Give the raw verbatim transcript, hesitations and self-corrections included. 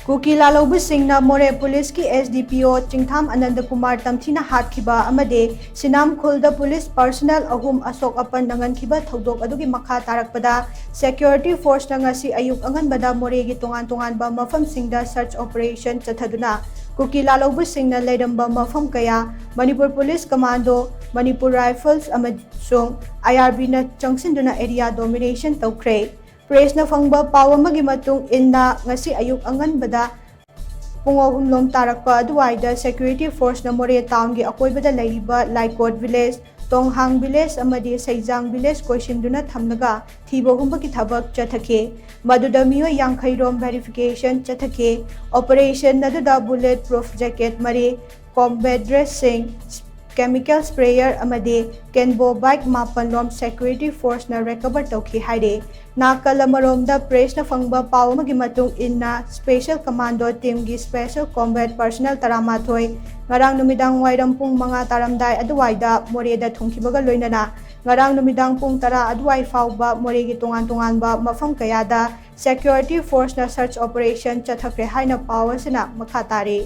ꯀꯨꯀꯤ ꯂꯥꯂꯧꯕꯁꯤꯡꯅ ꯃꯣꯔꯦ ꯄꯨꯂꯤꯁꯀꯤ S D P O ꯆꯤꯡꯊꯥꯝ Anand Kumar ꯇꯝꯊꯤꯅ ꯍꯥꯠꯈꯤꯕ ꯑꯃꯗꯤ ꯁꯤꯅꯥꯝ ꯈꯨꯜꯗ ꯄꯨꯂꯤꯁ ꯄꯔꯁꯅꯦꯜ ꯑꯍꯨꯝ ꯑꯁꯣꯛ ꯑꯄꯟ ꯅꯪꯍꯟꯈꯤꯕ ꯊꯧꯗꯣꯛ ꯑꯗꯨꯒꯤ ꯃꯈꯥ ꯇꯥꯔꯛꯄꯗ ꯁꯦꯀ꯭ꯌꯨꯔꯤꯇꯤ ꯐꯣꯔꯁꯅ ꯉꯁꯤ ꯑꯌꯨꯛ ꯑꯉꯟꯕꯗ ꯃꯣꯔꯦꯒꯤ ꯇꯣꯉꯥꯟ ꯇꯣꯉꯥꯟꯕ ꯃꯐꯝꯁꯤꯡꯗ ꯁꯔꯆ ꯑꯣꯄꯔꯦꯁꯟ ꯆꯠꯊꯗꯨꯅ ꯀꯨꯀꯤ ꯂꯥꯂꯧꯕꯁꯤꯡꯅ ꯂꯩꯔꯝꯕ ꯃꯐꯝ ꯀꯌꯥ Manipur police commando, Manipur rifles ꯑꯃꯁꯨꯡ I R Bꯅ ꯆꯪꯁꯤꯟꯗꯨꯅ ꯑꯦꯔꯤꯌꯥ ꯗꯣꯃꯤꯅꯦꯁꯟ ꯇꯧꯈ꯭ꯔꯦ꯫ ꯄ꯭ꯔꯦꯁꯅ ꯐꯪꯕ ꯄꯥꯎ ꯑꯃꯒꯤ ꯃꯇꯨꯡ ꯏꯟꯅ, ꯉꯁꯤ ꯑꯌꯨꯛ ꯑꯉꯟꯕꯗ ꯄꯨꯡ ꯑꯍꯨꯝ ꯂꯣꯝ ꯇꯥꯔꯛꯄ ꯑꯗꯨꯋꯥꯏꯗ ꯁꯦꯀ꯭ꯌꯨꯔꯤꯇꯤ ꯐꯣꯔꯁꯅ ꯃꯣꯔꯦ ꯇꯥꯎꯟꯒꯤ ꯑꯀꯣꯏꯕꯗ ꯂꯩꯔꯤꯕ ꯂꯥꯏꯀꯣꯠ ꯚꯤꯂꯦꯖ, ꯇꯣꯡꯍꯥꯡ ꯚꯤꯂꯦꯖ ꯑꯃꯗꯤ ꯁꯩꯖꯥꯡ ꯚꯤꯂꯦꯖ ꯀꯣꯏꯁꯤꯟꯗꯨꯅ ꯊꯝꯂꯒ ꯊꯤꯕ ꯍꯨꯝꯕꯒꯤ ꯊꯕꯛ ꯆꯠꯊꯈꯤ꯫ ꯃꯗꯨꯗ ꯃꯤꯑꯣꯏ ꯌꯥꯡꯈꯩ ꯔꯣꯝ ꯚꯦꯔꯤꯐꯤꯀꯦꯁꯟ ꯆꯠꯊꯈꯤ꯫ ꯑꯣꯄꯔꯦꯁꯟ ꯑꯗꯨꯗ ꯕꯨꯂꯦꯠ ꯄ꯭ꯔꯨꯐ ꯖꯦꯀꯦꯠ ꯃꯔꯤ, ꯀꯣꯝꯕꯦꯠ ꯗ꯭ꯔꯦꯁꯁꯤꯡ, ꯀꯦꯃꯤꯀꯦꯜ ꯁ꯭ꯄ꯭ꯔꯦꯌꯔ ꯑꯃꯗꯤ ꯀꯦꯟꯕꯣ ꯕꯥꯏꯛ ꯃꯥꯄꯟ ꯔꯣꯝ ꯁꯦꯀ꯭ꯌꯨꯔꯤꯇꯤ ꯐꯣꯔꯁꯅ ꯔꯤꯀꯚꯔ ꯇꯧꯈꯤ ꯍꯥꯏꯔꯤ꯫ ꯅꯥꯀꯜ ꯑꯃꯔꯣꯝꯗ ꯄ꯭ꯔꯦꯁꯅ ꯐꯪꯕ ꯄꯥꯎ ꯑꯃꯒꯤ ꯃꯇꯨꯡ ꯏꯟꯅ, ꯁ꯭ꯄꯦꯁꯦꯜ ꯀꯃꯥꯟꯗꯣ ꯇꯤꯝꯒꯤ ꯁ꯭ꯄꯦꯁꯦꯜ ꯀꯣꯝꯕꯦꯠ ꯄꯔꯁꯅꯦꯜ ꯇꯔꯥꯃꯥꯊꯣꯏ ꯉꯔꯥꯡ ꯅꯨꯃꯤꯗꯥꯡ ꯋꯥꯏꯔꯝ ꯄꯨꯡ ꯃꯉꯥ ꯇꯥꯔꯝꯗꯥꯏ ꯑꯗꯨꯋꯥꯏꯗ ꯃꯣꯔꯦꯗ ꯊꯨꯡꯈꯤꯕꯒ ꯂꯣꯏꯅꯅ ꯉꯔꯥꯡ ꯅꯨꯃꯤꯗꯥꯡ ꯄꯨꯡ ꯇꯔꯥ ꯑꯗꯨꯋꯥꯏ ꯐꯥꯎꯕ ꯃꯣꯔꯦꯒꯤ ꯇꯣꯉꯥꯟ ꯇꯣꯉꯥꯟꯕ ꯃꯐꯝ ꯀꯌꯥꯗ ꯁꯦꯀ꯭ꯌꯨꯔꯤꯇꯤ ꯐꯣꯔꯁꯅ ꯁꯔꯆ ꯑꯣꯄꯔꯦꯁꯟ ꯆꯠꯊꯈ꯭ꯔꯦ ꯍꯥꯏꯅ ꯄꯥꯎ ꯑꯁꯤꯅ ꯃꯈꯥ ꯇꯥꯔꯤ꯫